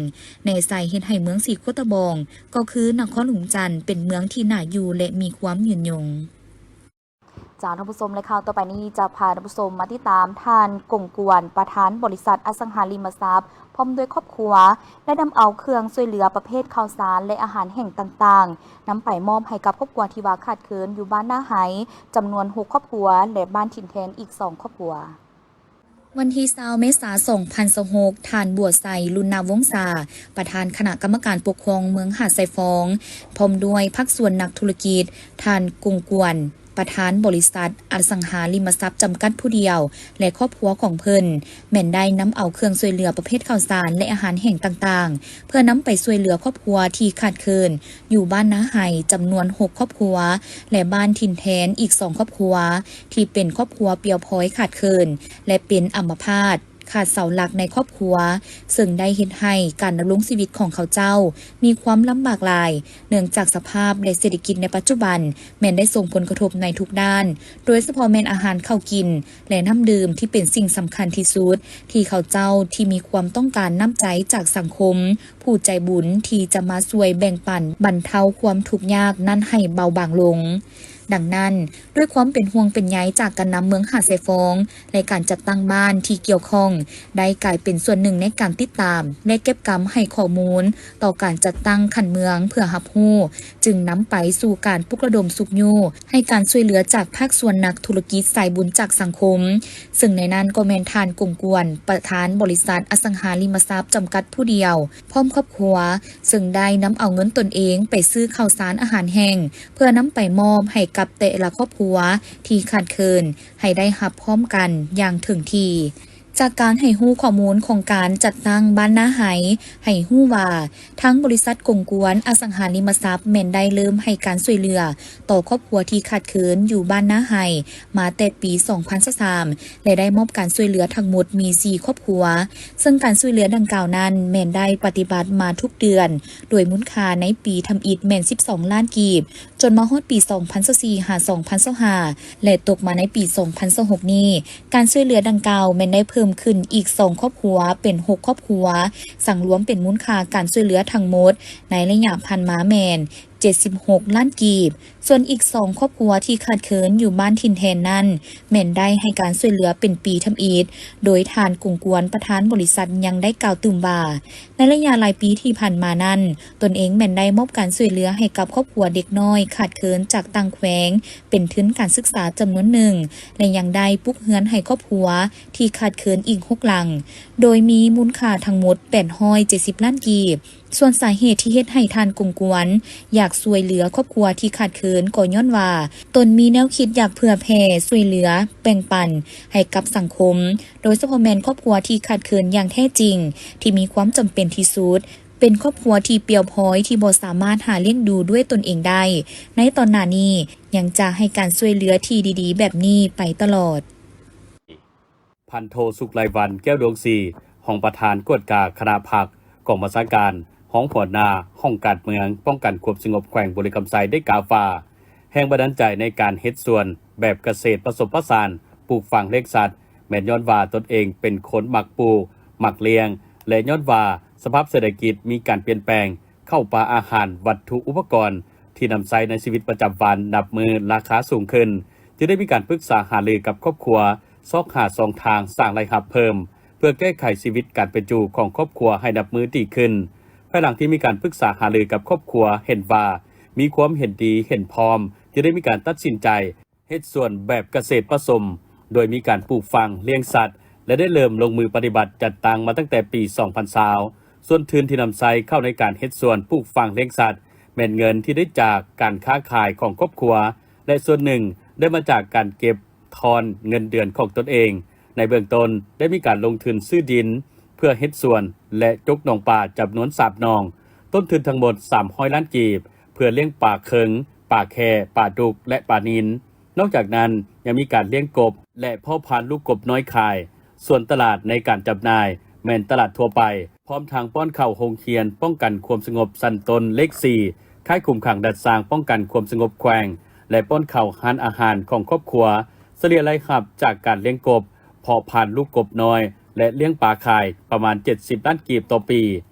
ແນໃສ່ເຮັດໃຫ້ເມືອງສີໂຄດຕະບອງ ກໍຄືນະຄອນຫຼວງຈັນ ເປັນເມືອງທີ່ໜ້າຢູ່ ແລະ ມີຄວາມຍືນຍົງ. ເຈົ້າ ທ່ານຜູ້ຊົມ ແລະ ຂ່າວຕໍ່ໄປນີ້ຈະພາທ່ານຜູ້ຊົມມາຕິດຕາມ ທ່ານ ກົງກວນ ປະທານບໍລິສັດອະສັງຫາລິມະຊັບ ພ້ອມດ້ວຍຄອບຄົວ ໄດ້ນຳເອົາເຄື່ອງຊ່ວຍເຫຼືອປະເພດເຂົ້າສານ ແລະ ອາຫານແຫ້ງຕ່າງໆ ນຳໄປມອບໃຫ້ກັບຄອບຄົວທີ່ວ່າຂາດເຂີນຢູ່ບ້ານນາໄຮ ຈຳນວນຫົກຄອບຄົວ ແລະ ບ້ານຖິ່ນແທນອີກສອງຄອບຄົວ. ວັນທີຊາວ ເມສາ ສອງພັນຊາວຫົກ, ທ່ານ ບົວໄຊ ລຸນນາວົງສາ ປະທານຄະນະກຳມະການປົກຄອງເມືອງຫາດຊາຍຟອງ ພ້ອມດ້ວຍພາກສ່ວນນັກທຸລະກິດ, ທ່ານ ກົງກວນ ປະທານບໍລິສັດອະສັງຫາລິມະຊັບຈຳກັດຜູ້ດຽວ ແລະ ຄອບຄົວຂອງເພິ່ນ ແມ່ນໄດ້ນຳເອົາເຄື່ອງຊ່ວຍເຫຼືອປະເພດເຂົ້າສານ ແລະ ອາຫານແຫ້ງຕ່າງໆ ເພື່ອນຳໄປຊ່ວຍເຫຼືອຄອບຄົວທີ່ຂາດເຂີນຢູ່ບ້ານນາໄຮ ຈຳນວນຫົກຄອບຄົວ ແລະ ບ້ານຖິ່ນແທນອີກສອງຄອບຄົວ ທີ່ເປັນຄອບຄົວປ່ຽວພອຍຂາດເຂີນ ແລະ ເປັນອຳມະພາດ. ຂາດເສົາຫຼັກໃນຄອບຄົວ, ເຊິ່ງໄດ້ເຮັດໃຫ້ການດຳລົງຊີວິດຂອງເຂົາເຈົ້າມີຄວາມລຳບາກຫຼາຍ, ເນື່ອງຈາກສະພາບ ແລະ ເສດຖະກິດໃນປັດຈຸບັນແມ່ນໄດ້ສົ່ງຜົນກະທົບໃນທຸກດ້ານ, ໂດຍສະເພາະແມ່ນອາຫານເຂົ້າກິນ ແລະ ນ້ຳດື່ມທີ່ເປັນສິ່ງສຳຄັນທີ່ສຸດ ທີ່ເຂົາເຈົ້າທີ່ມີຄວາມຕ້ອງການນ້ຳໃຈຈາກສັງຄົມ, ຜູ້ໃຈບຸນທີ່ຈະມາຊ່ວຍແບ່ງປັນບັນເທົາຄວາມທຸກຍາກນັ້ນໃຫ້ເບົາບາງລົງ. ດັ່ງນັ້ນ, ດ້ວຍຄວາມເປັນຫ່ວງເປັນໃຍຈາກການນຳເມືອງຫາດຊາຍຟອງ ແລະ ການຈັດຕັ້ງບ້ານທີ່ກ່ຽວຂ້ອງ ໄດ້ກາຍເປັນສ່ວນໜຶ່ງໃນການຕິດຕາມ ແລະ ເກັບກຳໃຫ້ຂໍ້ມູນຕໍ່ການຈັດຕັ້ງຂັ້ນເມືອງເພື່ອຮັບຮູ້, ຈຶ່ງນຳໄປສູ່ການປຸກລະດົມຊຸກຍູ້ໃຫ້ການຊ່ວຍເຫຼືອຈາກພາກສ່ວນນັກທຸລະກິດສາຍບຸນຈາກສັງຄົມ, ເຊິ່ງໃນນັ້ນກໍແມ່ນທ່ານ ກົງກວນ ປະທານບໍລິສັດອະສັງຫາລິມະຊັບຈຳກັດຜູ້ດຽວ ພ້ອມຄອບຄົວ, ເຊິ່ງໄດ້ນຳເອົາເງິນຕົນເອງໄປຊື້ເຂົ້າສານອາຫານແຫ້ງ ເພື່ອນຳໄປມອບໃຫ້ກັບແຕ່ລະຄອບຄົວທີ່ຂາດເຂີນ ໃຫ້ໄດ້ຮັບພ້ອມກັນຢ່າງເຖິງທີ່. ຈາກການໃຫ້ຮູ້ຂໍ້ມູນຂອງການຈັດຕັ້ງບ້ານນາໄຮ ໃຫ້ຮູ້ວ່າ ທາງບໍລິສັດກົງກວນອະສັງຫາລິມະຊັບແມ່ນໄດ້ເລີ່ມໃຫ້ການຊ່ວຍເຫຼືອຕໍ່ຄອບຄົວທີ່ຂາດເຂີນຢູ່ບ້ານນາໄຮ ມາແຕ່ປີສອງພັນຊາວສາມ ແລະ ໄດ້ມອບການຊ່ວຍເຫຼືອທັງໝົດມີສີ່ຄອບຄົວ, ເຊິ່ງການຊ່ວຍເຫຼືອດັ່ງກ່າວນັ້ນແມ່ນໄດ້ປະຕິບັດມາທຸກເດືອນ ໂດຍມູນຄ່າໃນປີທຳອິດແມ່ນສິບສອງລ້ານກີບ, ຈົນມາຮອດປີສອງພັນຊາວສີ່ ຫາ ສອງພັນຊາວຫ້າ ແລະ ຕົກມາໃນປີສອງພັນຊາວຫົກນີ້, ການຊ່ວຍເຫຼືອດັ່ງກ່າວແມ່ນໄດ້ເພີ່ມຂຶ້ນອີກສອງຄອບຄົວເປັນຫົກຄອບຄົວ, ສັງລວມເປັນມູນຄ່າການຊ່ວຍເຫຼືອທັງໝົດໃນໄລຍະຜ່ານມາແມ່ນ ເຈັດສິບຫົກລ້ານກີບ, ສ່ວນອີກສອງຄອບຄົວທີ່ຂາດເຂີນຢູ່ບ້ານຖິ່ນແທນນັ້ນ ແມ່ນໄດ້ໃຫ້ການຊ່ວຍເຫຼືອເປັນປີທຳອິດ, ໂດຍທ່ານ ກົງກວນ ປະທານບໍລິສັດ ຍັງໄດ້ກ່າວຕື່ມວ່າ ໃນໄລຍະຫຼາຍປີທີ່ຜ່ານມານັ້ນ, ຕົນເອງແມ່ນໄດ້ມອບການຊ່ວຍເຫຼືອໃຫ້ກັບຄອບຄົວເດັກນ້ອຍຂາດເຂີນຈາກຕ່າງແຂວງ ເປັນທຶນການສຶກສາຈຳນວນໜຶ່ງ ແລະ ຍັງໄດ້ປຸກເຮືອນໃຫ້ຄອບຄົວທີ່ຂາດເຂີນອີກຫົກຫຼັງ, ໂດຍມີມູນຄ່າທັງໝົດແປດຮ້ອຍເຈັດສິບລ້ານກີບ. ສ່ວນສາເຫດທີ່ເຮັດໃຫ້ທ່ານ ກົງກວນ ຢາກຊ່ວຍເຫຼືອຄອບຄົວທີ່ຂາດເຂີນ ກໍຍ້ອນວ່າຕົນມີແນວຄິດຢາກເຜື່ອແຜ່ຊ່ວຍເຫຼືອແບ່ງປັນໃຫ້ກັບສັງຄົມ, ໂດຍສະເພາະແມ່ນຄອບຄົວທີ່ຂາດເຂີນຢ່າງແທ້ຈິງ ທີ່ມີຄວາມຈຳເປັນທີ່ສຸດ, ເປັນຄອບຄົວທີ່ປ່ຽວພ້ອຍທີ່ບໍ່ສາມາດຫາລ້ຽງດູດ້ວຍຕົນເອງໄດ້. ໃນຕອນໜ້ານີ້ ຍັງຈະໃຫ້ການຊ່ວຍເຫຼືອທີ່ດີໆແບບນີ້ໄປຕະຫຼອດ. ພັນໂທ ສຸກໄລວັນ ແກ້ວດວງສີ ຮອງປະທານກວດກາຄະນະພັກ ກອງບັນຊາການ, ຮອງຫົວໜ້າຫ້ອງການເມືອງ ປ້ອງກັນຄວາມສະຫງົບແຂວງບໍລິຄຳໄຊ ໄດ້ກ່າວວ່າ ແຮງບັນດານໃຈໃນການເຮັດສວນແບບກະເສດປະສົມປະສານ ປູກຝັງລ້ຽງສັດ ແມ່ນຍ້ອນວ່າຕົນເອງເປັນຄົນມັກປູກ, ມັກລ້ຽງ ແລະ ຍ້ອນວ່າສະພາບເສດຖະກິດມີການປ່ຽນແປງ, ເຂົ້າປາອາຫານ, ວັດຖຸອຸປະກອນທີ່ນຳໃຊ້ໃນຊີວິດປະຈຳວັນນັບມື້ລາຄາສູງຂຶ້ນ, ຈຶ່ງໄດ້ມີການປຶກສາຫາລືກັບຄອບຄົວ ຊອກຫາຊ່ອງທາງສ້າງລາຍຮັບເພີ່ມ ເພື່ອແກ້ໄຂຊີວິດການເປັນຢູ່ຂອງຄອບຄົວໃຫ້ນັບມື້ດີຂຶ້ນ. ພາຍຫຼັງທີ່ມີການປຶກສາຫາລືກັບຄອບຄົວ ເຫັນວ່າມີຄວາມເຫັນດີເຫັນພ້ອມ, ຈຶ່ງໄດ້ມີການຕັດສິນໃຈເຮັດສວນແບບກະເສດປະສົມ, ໂດຍມີການປູກຝັງ, ລ້ຽງສັດ ແລະ ໄດ້ເລີ່ມລົງມືປະຕິບັດຈັດຕັ້ງມາຕັ້ງແຕ່ປີສອງພັນຊາວ. ສ່ວນທຶນທີ່ນຳໃຊ້ເຂົ້າໃນການເຮັດສວນ, ປູກຝັງ, ລ້ຽງສັດ ແມ່ນເງິນທີ່ໄດ້ຈາກການຄ້າຂາຍຂອງຄອບຄົວ ແລະ ສ່ວນໜຶ່ງໄດ້ມາຈາກການເກັບ ຖອນເງິນເດືອນຂອງຕົນເອງ. ໃນເບື້ອງຕົ້ນໄດ້ມີການລົງທຶນຊື້ດິນເພື່ອເຮັດສວນ ແລະ ຈົກໜອງປາຈຳນວນສາມໜອງ, ຕົ້ນທຶນທັງໝົດສາມຮ້ອຍລ້ານກີບ ເພື່ອລ້ຽງປາເຄິງ, ປາແຄ, ປາດຸກ ແລະ ປານິນ. ນອກຈາກນັ້ນຍັງມີການລ້ຽງກົບ ແລະ ເພາະພັນລູກກົບນ້ອຍຂາຍ. ສ່ວນຕະຫຼາດໃນການຈຳໜ່າຍແມ່ນຕະຫຼາດທົ່ວໄປ. ພ້ອມທັງປ້ອນເຂົ້າໂຮງຮຽນປ້ອງກັນຄວາມສະຫງົບຊັ້ນຕົ້ນເລກສີ່ ຄ້າຍຄຸມຂັງດັດສ້າງປ້ອງກັນຄວາມສະຫງົບແຂວງ ແລະ ປ້ອນເຂົ້າຮ້ານອາຫານຂອງຄອບຄົວ. ສະເລ່ຍລາຍຮັບຈາກການລ້ຽງກົບ, ເພາະພັນລູກກົບນ້ອຍ ແລະ ລ້ຽງປາຂາຍປະມານເຈັດສິບລ້ານກີບຕໍ່ປີ.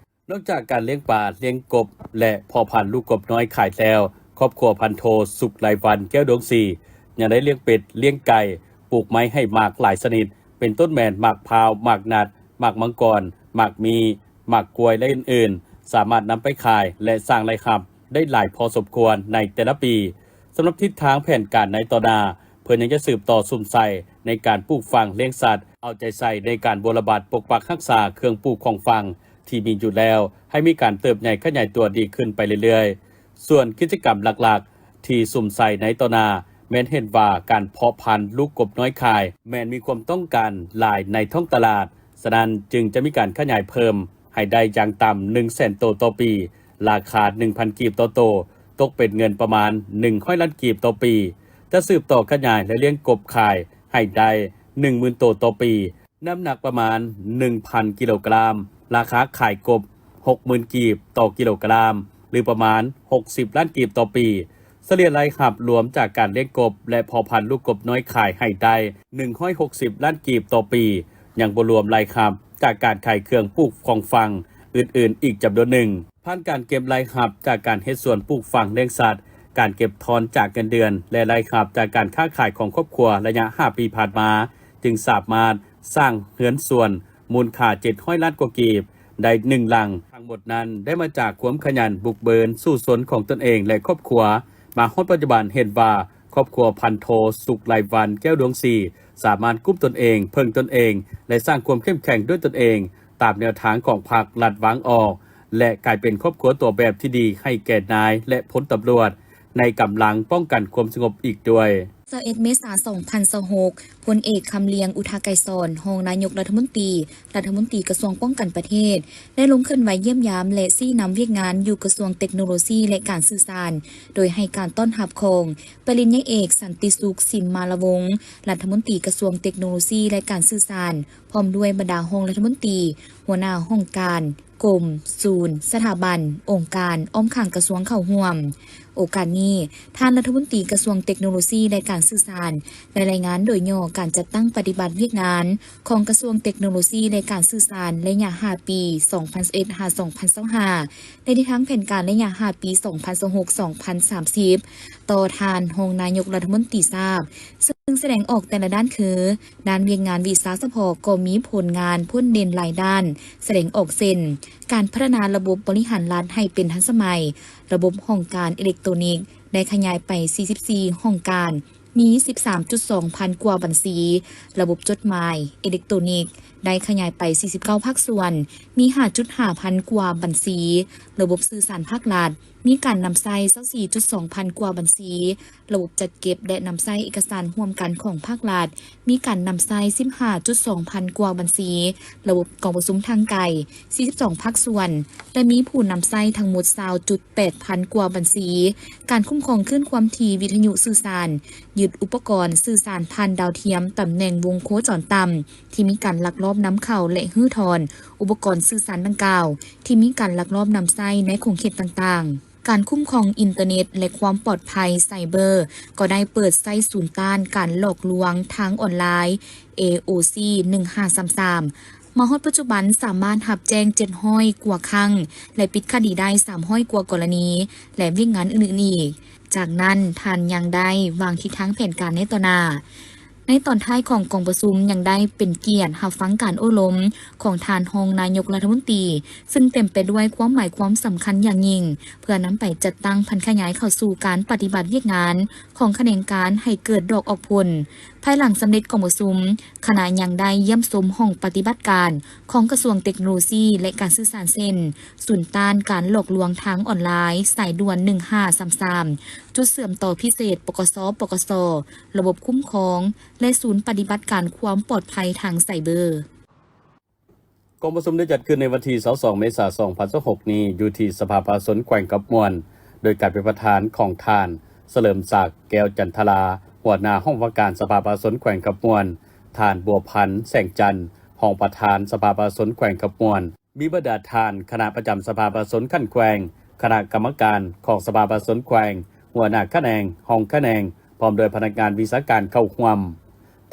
ນອກຈາກການລ້ຽງປາ, ລ້ຽງກົບ ແລະ ເພາະພັນລູກກົບນ້ອຍຂາຍແລ້ວ, ຄອບຄົວພັນໂທ ສຸກໄລວັນ ແກ້ວດວງສີ ຍັງໄດ້ລ້ຽງເປັດ, ລ້ຽງໄກ່, ປູກໄມ້ໃຫ້ໝາກຫຼາຍຊະນິດ ເປັນຕົ້ນແມ່ນໝາກພ້າວ, ໝາກນັດ, ໝາກມັງກອນ, ໝາກມີ້, ໝາກກ້ວຍ ແລະ ອື່ນໆ ສາມາດນຳໄປຂາຍ ແລະ ສ້າງລາຍຮັບໄດ້ຫຼາຍພໍສົມຄວນໃນແຕ່ລະປີ. ສຳລັບທິດທາງແຜນການໃນຕໍ່ໜ້າ, ເພິ່ນຍັງຈະສືບຕໍ່ສຸມໃສ່ໃນການປູກຝັງລ້ຽງສັດ, ເອົາໃຈໃສ່ໃນການບົວລະບັດປົກປັກຮັກສາເຄື່ອງປູກຂອງຝັງທີ່ມີຢູ່ແລ້ວ ໃຫ້ມີການເຕີບໃຫຍ່ຂະຫຍາຍຕົວດີຂຶ້ນໄປເລື້ອຍໆ. ສ່ວນກິດຈະກຳຫຼັກໆທີ່ສຸມໃສ່ໃນຕໍ່ໜ້າ ແມ່ນເຫັນວ່າການເພາະພັນລູກກົບນ້ອຍຂາຍແມ່ນມີຄວາມຕ້ອງການຫຼາຍໃນທ້ອງຕະຫຼາດ, ສະນັ້ນຈຶ່ງຈະມີການຂະຫຍາຍເພີ່ມໃຫ້ໄດ້ຢ່າງຕ່ຳໜຶ່ງແສນໂຕຕໍ່ປີ, ລາຄາໜຶ່ງພັນກີບຕໍ່ໂຕ, ຕົກເປັນເງິນປະມານໜຶ່ງຮ້ອຍລ້ານກີບຕໍ່ປີ. ຈະສືບຕໍ່ຂະຫຍາຍ ແລະ ລ້ຽງກົບຂາຍໃຫ້ໄດ້ໜຶ່ງໝື່ນໂຕຕໍ່ປີ. ນ້ຳໜັກປະມານໜຶ່ງພັນກິໂລກຣາມ, ລາຄາຂາຍກົບຫົກໝື່ນກີບຕໍ່ກິໂລກຣາມ ຫຼື ປະມານຫົກສິບລ້ານກີບຕໍ່ປີ. ສະເລ່ຍລາຍຮັບລວມຈາກການລ້ຽງກົບ ແລະ ເພາະພັນລູກກົບນ້ອຍຂາຍໃຫ້ໄດ້ໜຶ່ງຮ້ອຍຫົກສິບລ້ານກີບຕໍ່ປີ, ຍັງບໍ່ລວມລາຍຮັບຈາກການຂາຍເຄື່ອງປູກຂອງຝັງອື່ນໆອີກຈຳນວນໜຶ່ງ. ຜ່ານການເກັບລາຍຮັບຈາກການເຮັດສວນປູກຝັງລ້ຽງສັດ, ການເກັບທອນຈາກເງິນເດືອນ ແລະ ລາຍຮັບຈາກການຄ້າຂາຍຂອງຄອບຄົວໄລຍະຫ້າປີຜ່ານມາ, ຈຶ່ງສາມາດສ້າງເຮືອນຊວນມູນຄ່າເຈັດຮ້ອຍລ້ານກວ່າກີບໄດ້ໜຶ່ງຫຼັງ. ທັງໝົດນັ້ນໄດ້ມາຈາກຄວາມຂະຫຍັນບຸກເບີນສູ້ຊົນຂອງຕົນເອງ ແລະ ຄອບຄົວ. ມາຮອດປັດຈຸບັນເຫັນວ່າ ຄອບຄົວພັນໂທ ສຸກໄລວັນ ແກ້ວດວງສີ ສາມາດກຸ້ມຕົນເອງ, ເພິ່ງຕົນເອງ ແລະ ສ້າງຄວາມເຂັ້ມແຂງດ້ວຍຕົນເອງ ຕາມແນວທາງຂອງພັກລັດວາງອອກ ແລະ ກາຍເປັນຄອບຄົວຕົວແບບທີ່ດີໃຫ້ແກ່ນາຍ ແລະ ພົນຕຳຫຼວດ ໃນກຳລັງປ້ອງກັນຄວາມສະຫງົບອີກດ້ວຍ. ຊາວເອັດ ເມສາ ສອງພັນຊາວຫົກ, ພົນເອກ ຄຳລຽງ ອຸທະໄກສອນ ຮອງນາຍົກລັດຖະມົນຕີ, ລັດຖະມົນຕີກະຊວງປ້ອງກັນປະເທດ ໄດ້ລົງເຄື່ອນໄຫວຢ້ຽມຢາມ ແລະ ຊີ້ນຳວຽກງານຢູ່ກະຊວງເຕັກໂນໂລຊີ ແລະ ການສື່ສານ, ໂດຍໃຫ້ການຕ້ອນຮັບຂອງປະລິນຍາເອກ ສັນຕິສຸກ ສິມມາລະວົງ ລັດຖະມົນຕີກະຊວງເຕັກໂນໂລຊີ ແລະ ການສື່ສານ, ພ້ອມດ້ວຍບັນດາຮອງລັດຖະມົນຕີ, ຫົວໜ້າຫ້ອງການ, ກົມ, ສູນ, ສະຖາບັນ, ອົງການ ອ້ອມຂ້າງກະຊວງເຂົ້າຮ່ວມ. ໂອກາດນີ້, ທ່ານລັດຖະມົນຕີກະຊວງເຕັກໂນໂລຊີ ແລະ ການສື່ສານ ໄດ້ລາຍງານໂດຍຫຍໍ້ການຈັດຕັ້ງປະຕິບັດວຽກງານຂອງກະຊວງເຕັກໂນໂລຊີ ແລະ ການສື່ສານ ໄລຍະຫ້າປີ ສອງພັນຊາວເອັດ ຫາ ສອງພັນຊາວຫ້າ ໃນທິດທາງແຜນການໄລຍະຫ້າປີ ສອງພັນຊາວຫົກ ສອງພັນສາມສິບ ຕໍ່ທ່ານຮອງນາຍົກລັດຖະມົນຕີຊາບ, ເຊິ່ງສະແດງອອກແຕ່ລະດ້ານຄື ດ້ານວຽກງານວິຊາສະເພາະກໍມີຜົນງານພົ້ນເດັ່ນຫຼາຍດ້ານສະແດງອອກ ເຊັ່ນ ການພັດທະນາລະບົບບໍລິຫານລັດໃຫ້ເປັນທັນສະໄໝ, ລະບົບຫ້ອງການເອເລັກໂຕນິກໄດ້ຂະຫຍາຍໄປສີ່ສິບສີ່ຫ້ອງການ, ມີສິບສາມຈຸດສອງພັນກວ່າບັນຊີ, ລະບົບຈົດໝາຍເອເລັກໂຕນິກໄດ້ຂະຫຍາຍໄປສີ່ສິບເກົ້າພາກສ່ວນ, ມີຫ້າຈຸດຫ້າພັນກວ່າບັນຊີ, ລະບົບສື່ສານພາກລັດ ມີການນຳໃຊ້ຊາວສີ່ຈຸດສອງພັນກວ່າບັນຊີ, ລະບົບຈັດເກັບ ແລະ ນຳໃຊ້ເອກະສານຮ່ວມກັນຂອງພາກລັດ ມີການນຳໃຊ້ສິບຫ້າຈຸດສອງພັນກວ່າບັນຊີ, ລະບົບກອງປະຊຸມທາງໄກສີ່ສິບສອງພາກສ່ວນ ແລະ ມີຜູ້ນຳໃຊ້ທັງໝົດຊາວຈຸດແປດພັນກວ່າບັນຊີ. ການຄຸ້ມຄອງຄື້ນຄວາມຖີ່ວິທະຍຸສື່ສານ, ຍຶດອຸປະກອນສື່ສານຜ່ານດາວທຽມຕຳແໜ່ງວົງໂຄຈອນຕ່ຳ ທີ່ມີການລັກລອບນຳເຂົ້າ ແລະ ຮື້ຖອນອຸປະກອນສື່ສານດັ່ງກ່າວ ທີ່ມີການລັກລອບນຳໃຊ້ໃນຂົງເຂດຕ່າງໆ. ການຄຸ້ມຄອງອິນເຕີເນັດ ແລະ ຄວາມປອດໄພໄຊເບີ ກໍໄດ້ເປີດໃຊ້ສູນຕ້ານການຫຼອກລວງທາງອອນລາຍ ເອໂອຊີ ໜຶ່ງຫ້າສາມສາມ ມາຮອດປັດຈຸບັນສາມາດຮັບແຈ້ງເຈັດຮ້ອຍກວ່າຄັ້ງ ແລະ ປິດຄະດີໄດ້ສາມຮ້ອຍກວ່າກໍລະນີ ແລະ ວຽກງານອື່ນໆອີກ. ຈາກນັ້ນ, ທ່ານຍັງໄດ້ວາງທິດທາງແຜນການໃນຕໍ່ໜ້າ. ໃນຕອນທ້າຍຂອງກອງປະຊຸມ ຍັງໄດ້ເປັນກຽດຮັບຟັງການໂອ້ລົມຂອງທ່ານຮອງນາຍົກລັດຖະມົນຕີ, ເຊິ່ງເຕັມໄປດ້ວຍຄວາມໝາຍຄວາມສຳຄັນຢ່າງຍິ່ງ ເພື່ອນຳໄປຈັດຕັ້ງຜັນຂະຫຍາຍເຂົ້າສູ່ການປະຕິບັດວຽກງານຂອງຂະແໜງການໃຫ້ເກີດດອກອອກຜົນ. ພາຍຫຼັງສຳເລັດກອງປະຊຸມ, ຄະນະຍັງໄດ້ຢ້ຽມຊົມຫ້ອງປະຕິບັດການຂອງກະຊວງເຕັກໂນໂລຊີ ແລະ ການສື່ສານ ເຊັ່ນ ສູນຕ້ານການຫຼອກລວງທາງອອນລາຍ ສາຍດ່ວນໜຶ່ງຫ້າສາມສາມ, ຈຸດເຊື່ອມຕໍ່ພິເສດ ປກສ, ປກສ, ລະບົບຄຸ້ມຄອງ ແລະ ສູນປະຕິບັດການຄວາມປອດໄພທາງໄຊເບີ. ກອງປະຊຸມໄດ້ຈັດຂຶ້ນໃນວັນທີຊາວສອງເມສາສອງພັນຊາວຫົກນີ້ ຢູ່ທີ່ສະພາປະຊາຊົນແຂວງຄຳມ່ວນ ໂດຍການເປັນປະທານຂອງທ່ານ ສະເຫຼີມສັກ ແກ້ວຈັນທະລາ ຫົວໜ້າຫ້ອງວ່າການສະພາປະຊາຊົນແຂວງຄຳມ່ວນ, ທ່ານ ບົວພັນ ແສງຈັນ ຮອງປະທານສະພາປະຊາຊົນແຂວງຄຳມ່ວນ, ມີບັນດາທ່ານຄະນະປະຈຳສະພາປະຊາຊົນຂັ້ນແຂວງ, ຄະນະກຳມະການຂອງສະພາປະຊາຊົນແຂວງ, ຫົວໜ້າຂະແໜງ, ຮອງຂະແໜງ, ພ້ອມດ້ວຍພະນັກງານວິຊາການເຂົ້າຮ່ວມ.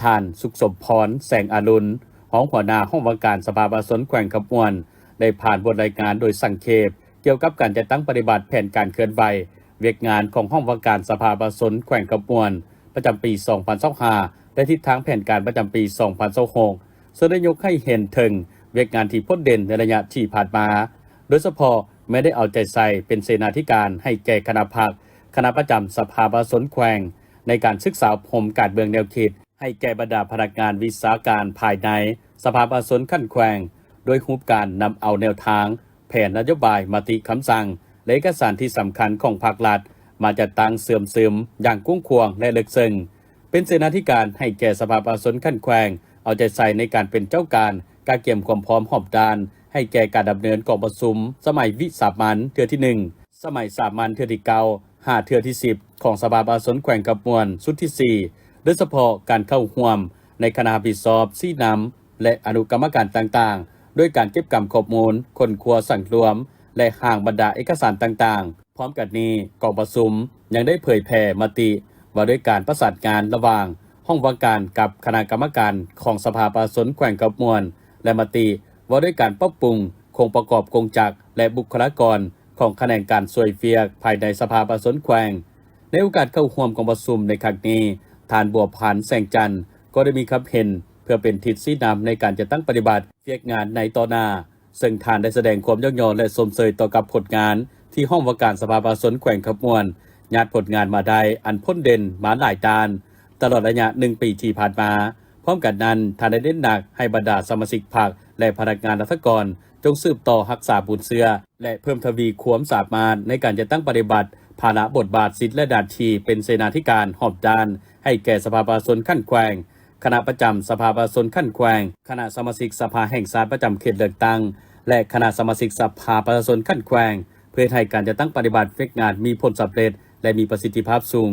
ທ່ານ ສຸກສົມພອນ ແສງອາລຸນ ຮອງຫົວໜ້າຫ້ອງວ່າການສະພາປະຊາຊົນແຂວງຄຳມ່ວນ ໄດ້ຜ່ານບົດລາຍງານໂດຍສັງເຂບ ກ່ຽວກັບການຈັດຕັ້ງປະຕິບັດແຜນການເຄື່ອນໄຫວວຽກງານຂອງຫ້ອງວ່າການສະພາປະຊາຊົນແຂວງຄຳມ່ວນ ປະຈຳປີສອງພັນຊາວຫ້າ ແລະ ທິດທາງແຜນການປະຈຳປີສອງພັນຊາວຫົກ ເຊິ່ງໄດ້ຍົກໃຫ້ເຫັນເຖິງວຽກງານທີ່ພົ້ນເດັ່ນໃນໄລຍະທີ່ຜ່ານມາ, ໂດຍສະເພາະແມ່ນໄດ້ເອົາໃຈໃສ່ເປັນເສນາທິການໃຫ້ແກ່ຄະນະພັກ, ຄະນະປະຈຳສະພາປະຊາຊົນແຂວງ ໃນການສຶກສາອົບຮົມການເມືອງແນວຄິດ ໃຫ້ແກ່ບັນດາພະນັກງານວິຊາການພາຍໃນສະພາປະຊາຊົນຂັ້ນແຂວງ ໂດຍຮູບການນຳເອົາແນວທາງ, ແຜນນະໂຍບາຍ, ມະຕິຄຳສັ່ງ ແລະ ເອກະສານທີ່ສຳຄັນຂອງພັກລັດ ມາຈັດຕັ້ງເຊື່ອມຊຶມຢ່າງກວ້າງຂວາງ ແລະ ເລິກເຊິ່ງ. ເປັນເສນາທິການໃຫ້ແກ່ສະພາປະຊາຊົນຂັ້ນແຂວງ ເອົາໃຈໃສ່ໃນການເປັນເຈົ້າການ, ກະກຽມຄວາມພ້ອມຮອບດ້ານ ໃຫ້ແກ່ການດຳເນີນກອງປະຊຸມສະໄໝວິສາມັນເທື່ອທີໜຶ່ງ, ສະໄໝສາມັນເທື່ອທີເກົ້າ ຫາເທື່ອທີສິບ ຂອງສະພາປະຊາຊົນແຂວງຄຳມ່ວນຊຸດທີສີ່ ໂດຍສະເພາະການເຂົ້າຮ່ວມໃນຄະນະຮັບຜິດຊອບຊີ້ນຳ ແລະ ອະນຸກຳມະການຕ່າງໆ ດ້ວຍການເກັບກຳຂໍ້ມູນ, ຄົ້ນຄວ້າສັງລວມ ແລະ ຮ່າງບັນດາເອກະສານຕ່າງໆ. ພ້ອມກັນນີ້, ກອງປະຊຸມຍັງໄດ້ເຜີຍແຜ່ມະຕິວ່າດ້ວຍການປະສານງານລະຫວ່າງຫ້ອງວ່າການກັບຄະນະກຳມະການຂອງສະພາປະຊາຊົນແຂວງຄຳມ່ວນ ແລະ ມະຕິວ່າດ້ວຍການປັບປຸງໂຄງປະກອບກົງຈັກ ແລະ ບຸກຄະລາກອນຂອງຂະແໜງການຊ່ວຍວຽກພາຍໃນສະພາປະຊາຊົນແຂວງ. ໃນໂອກາດເຂົ້າຮ່ວມກອງປະຊຸມໃນຄັ້ງນີ້, ທ່ານ ບົວພັນ ແສງຈັນ ກໍໄດ້ມີຄຳເຫັນເພື່ອເປັນທິດຊີ້ນຳໃນການຈັດຕັ້ງປະຕິບັດວຽກງານໃນຕໍ່ໜ້າ, ເຊິ່ງທ່ານໄດ້ສະແດງຄວາມຍ້ອງຍໍ ແລະ ຊົມເຊີຍຕໍ່ກັບຜົນງານທີ່ຫ້ອງວ່າການສະພາປະຊາຊົນແຂວງຄຳມ່ວນຍາດຜົນງານມາໄດ້ອັນພົ້ນເດັ່ນມາຫຼາຍດ້ານ ຕະຫຼອດໄລຍະໜຶ່ງປີທີ່ຜ່ານມາ. ພ້ອມກັນນັ້ນ, ທ່ານໄດ້ເນັ້ນໜັກໃຫ້ບັນດາສະມາຊິກພັກ ແລະ ພະນັກງານລັດຖະກອນ ຈົ່ງສືບຕໍ່ຮັກສາມູນເຊື້ອ ແລະ ເພີ່ມທະວີຄວາມສາມາດໃນການຈັດຕັ້ງປະຕິບັດພາລະບົດບາດ, ສິດ ແລະ ໜ້າທີ່ເປັນເສນາທິການຮອບດ້ານໃຫ້ແກ່ສະພາປະຊາຊົນຂັ້ນແຂວງ, ຄະນະປະຈຳສະພາປະຊາຊົນຂັ້ນແຂວງ, ຄະນະສະມາຊິກສະພາແຫ່ງຊາດປະຈຳເຂດເລືອກຕັ້ງ ແລະ ຄະນະສະມາຊິກສະພາປະຊາຊົນຂັ້ນແຂວງ, ເພື່ອເຮັດໃຫ້ການຈັດຕັ້ງປະຕິບັດວຽກງານມີຜົນສຳເລັດ ແລະ ມີປະສິດທິພາບສູງ.